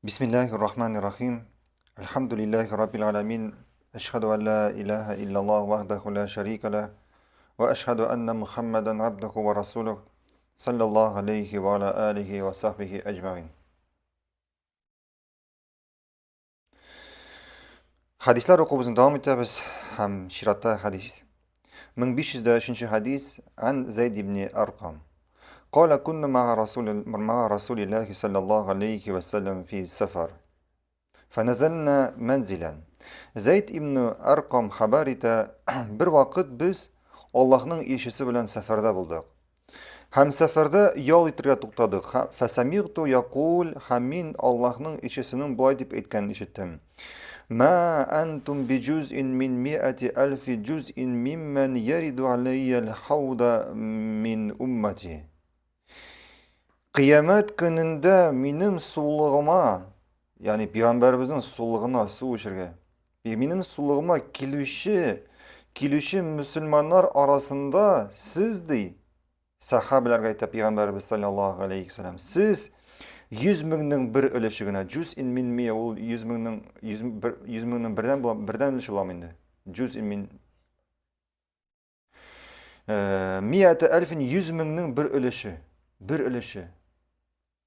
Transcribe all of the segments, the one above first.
Бисмиллахир рахманир рахим. Әлхәмдүлилләһи раббил аламин. Әшһәду ан ла илаһа иллаллаһ вахдаху ла шәрика ла ва әшһәду анна Мухаммадан абдуху ва расулух саллаллаһу алейхи ва аля алихи ва сахбихи әҗмәгин. Хәдисләр укуыбызны дәвам итәбез һәм чиратта хәдис. 1503 хәдис ан Зайд ибн Аркам. قال كنا مع رسول الله صلى الله عليه وسلم في سفر فنزلنا منزلا. Зәйд ибн Аркам хәбәр итә, бер вакыт без Аллаһның илчесе белән сәфәрдә булдык. Һәм сәфәрдә ял итәргә туктадык. Фәсәмигту якул, һәм мин Аллаһның илчесенең болай дип әйткәнен ишеттем. Ма антум биҗузин мин миати әлфи җузин миммән яриду алейял хауда мин уммати. Кыямәт көнендә минем сулыгыма, ягъни пәйгамбәребезнең сулыгына су эчәргә, минем сулыгыма килүче, килүче мөселманнар арасында сез ди, сахабаларга әйтә пәйгамбәребез саллаллаһу алейхи вәсәләм, сез 100 меңнең бер өлеше генә, җүз ин мин мия, ул 100 меңнең 100 меңнең бердән була, бердән өлеше буламы инде? Җүз ин мин Миәте әлфин 100 меңнең бер өлеше. Бер өлеше.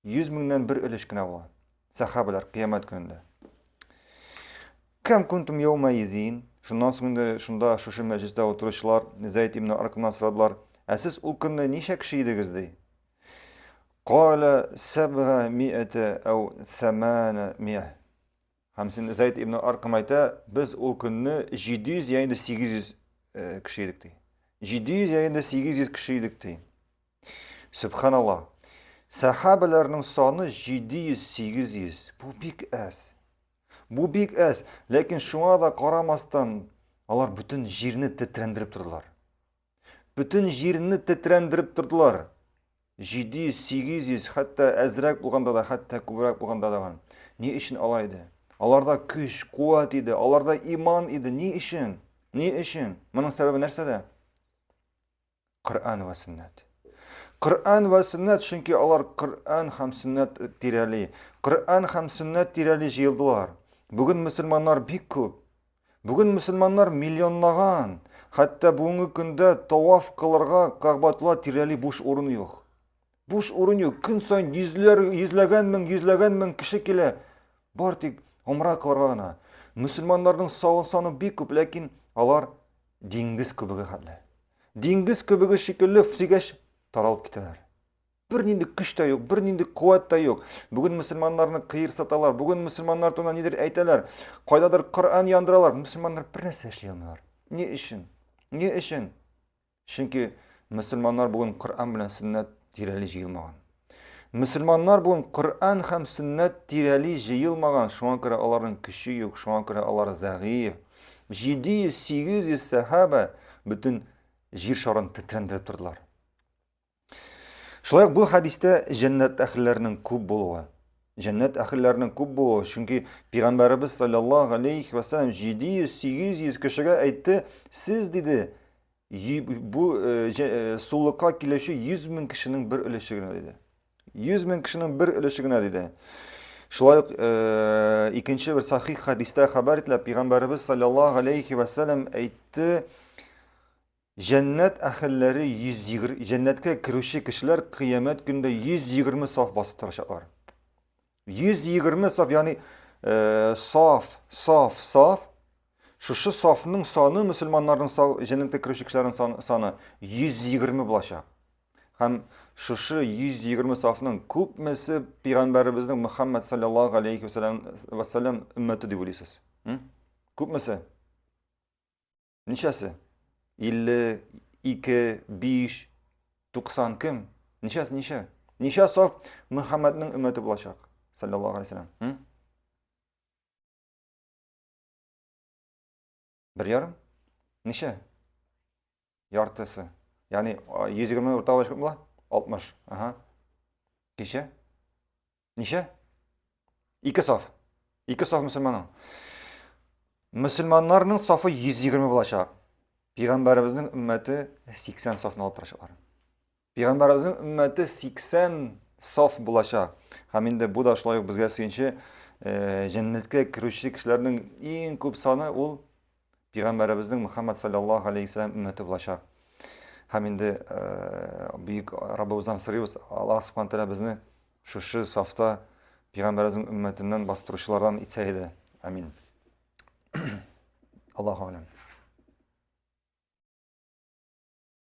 100 меңнән бер өлеш кенә була. Сахабалар кыямәт көнендә. Кем кунтум яума изин? Шуннан соң инде шунда шушы мәҗлестә утыручылар Зәйд ибн Аркамнан сорадылар. Ә сез ул көнне ничә кеше идегез ди? Кала сәбга миәте әу сәмана миә. Һәм син Зәйд ибн Аркам әйтә, без ул көнне 700 я инде 800 э, кеше идек ди. 700 я инде 800 кеше идек ди. Сөбханалла. Сәхабәләрнең саны 700-800. Бу бик әз. Бу бик әз. Ләкин шуңа да карамастан, алар бөтен җирне тетрәндереп тордылар. Бөтен җирне тетрәндереп тордылар. 700, 800, хәтта әзрәк булганда да, хәтта күбрәк булганда да. Ни өчен алай иде? Аларда көч, куәт иде, аларда иман иде. Ни өчен? Ни өчен? Моның сәбәбе нәрсәдә? Коръән вә сөннәт. Коръән вә сөннәт, чөнки алар Коръән һәм сөннәт тирәли, Коръән һәм сөннәт тирәли җыелдылар. Бүген мөселманнар бик күп. Бүген мөселманнар миллионлаган, хәтта бүгенге көндә таваф кылырга Кәгъбатулла тирәли буш урын юк. Буш урын юк. Көн саен йөзләр, йөзләгән мең, йөзләгән мең кеше килә. Бар тик умра кылырга гына. Мөселманнарның саны бик күп, ләкин алар диңгез күбеге хәтле. Диңгез күбеге шикелле фтигәч таралып китәләр. Бернинди көч тә юк, бернинди куәт тә юк. Бүген мөселманнарны кыерсыталар, бүген мөселманнар турында нидер әйтәләр, кайдадыр Коръән яндыралар. Мөселманнар бер нәрсә эшли алмыйлар. Ни өчен? Ни өчен? Чөнки мөселманнар бүген Коръән белән сөннәт тирәли җыелмаган. Мөселманнар бүген Коръән һәм сөннәт тирәли җыелмаган, шуңа күрә аларның көче юк, шуңа күрә алар зәгыйф. 700-800 сәхабә бөтен җир шарын тетрәндереп тордылар. Шулай ук бу хәдистә җәннәт әһелләренең күп булуы. Җәннәт әһелләренең күп булуы, чөнки пәйгамбәребез саллаллаһу алейхи ва саллям 700-800 кешегә әйтте, сез диде, бу э, э, сулыкка килүче 100 мең кешенең бер өлеше генә диде. 100 мең кешенең бер өлеше генә диде. Шулай ук э, икенче бер сахих хәдистә хәбәр ителә, пәйгамбәребез саллаллаһу алейхи ва саллям әйтте, Җәннәт әһелләре 120, җәннәткә керүче кешеләр кыямәт көндә 120 саф басып торачаклар. 120 саф, ягъни э, саф, саф, саф. Шушы сафның саны мөселманнарның саф, җәннәткә керүче кешеләрнең саны 120 булачак. Һәм шушы 120 сафның күпмесе пәйгамбәребезнең Мөхәммәд саллаллаһу алейхи ва саллям өммәте дип уйлыйсыз? Күпмесе? Ничәсе? 50, 2, 5, 90 кем? Ничәсе, ничә? Ничә саф Мөхәммәднең өммәте булачак? Саллаллаһу алейһи вәсәлләм. Бер ярым? Ничә? Яртысы. Ягъни 120 урта алгач күпме була? 60. Ага. Ничә? Ничә? Ике саф. Ике саф мөселманның. Мөселманнарның сафы 120 булачак. Пәйгамбәребезнең өммәте 80 сафны алып торачаклар. Пәйгамбәребезнең өммәте 80 саф булачак. Һәм инде бу да шулай ук безгә сөенче. җәннәткә керүче кешеләрнең иң күп саны ул пәйгамбәребезнең Мөхәммәд саллаллаһу алейхи вәсәлләм өммәте булачак. Һәм инде бөек Раббыбыздан сорыйбыз, Аллаһ субхана тәгалә безне шушы сафта пәйгамбәребезнең өммәтеннән бастыручылардан итсә иде. Амин. Аллаһу алям.